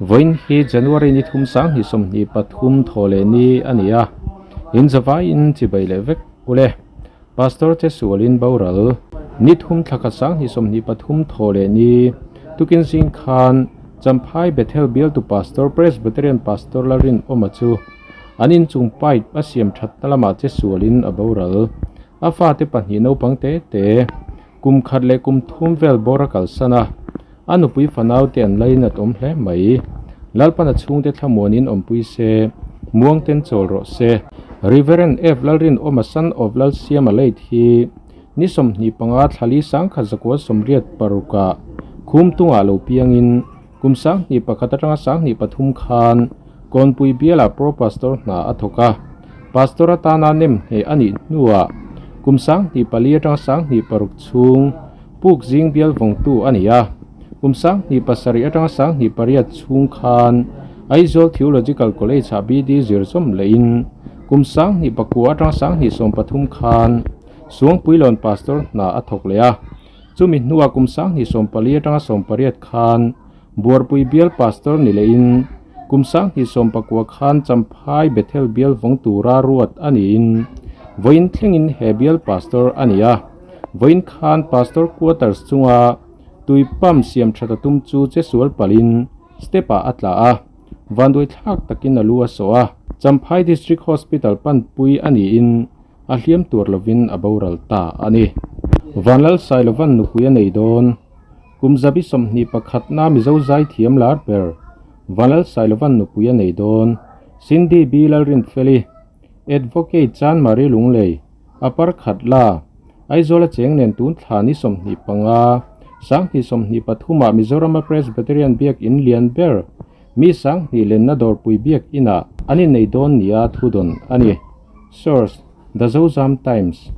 Vawiin hi January ni thum 20 23 thaw leh ni a ni a, in zavaiin chibai leh vek ule. Pastor che sualin boral ni thum thla khat 20 23 thaw leh ni tukin zing khan Champhai Bethel bialtu Pastor Presbyterian Pastor Lalrinawma chu an inchung pipe a siam that na lamah che sualin a boral. A fate pahnih naupang te te kum khat leh kum thum vel bawr a kalsan a, a nupui fanau te an lainat awm hle mai. Lalpan a chhungte thlamuanin awmpui se, muangten chawl rawh se. Reverend F Lalrinawma son of Lalsiama late hi ni 25 thlali 1986-ah Khumtungah lo piangin kum 2001 atanga 2003 khan Kawnpui bialah Pro Pastor hna a thawk a. Pastor atana nem hneh a nih hnuah kum 2004 atanga 2006 chhung Puk zing bial vawngtu a ni a. Kum 2007 atanga 2008 chhung khan Aizawl Theological College-ah BD zir zawm lehin kum 2009 atanga 2013 khan Suangpuilawn Pastor hna a thawk leh a. Chumi hnuah kum 2014 atanga 18 khan Buarpui bial Pastor ni lehin kum 2019 khan Champhai Bethel bial vawng tura ruat a niin vawiin thlengin he bial Pastor a ni a. Vawiin khan Pastor quarters chunga tui pump siam that a tum chu che sual palhin step-ah a tla a, vanduai thlak takin a lu a sawh a. Champhai District Hospital panpui a niin a hliam tur lovin a boral ta a ni. Vanlal Sailovan nupui a nei dawn. Kum zabi 21 na Mizo zai thiam lar ber Vanlal Sailovan nupui a nei dawn. Cindy B Lalrinfeli, Advocate Chanmari Lunglei, Upper Khatla, Aizawl a cheng nen tun thla ni 25, 2023-ah Mizorama Presbyterian biak in lian ber mi 20,000 lenna dawrpui biak inah an innei dawn nia thu dawn a ni. Source, The Zozam Times.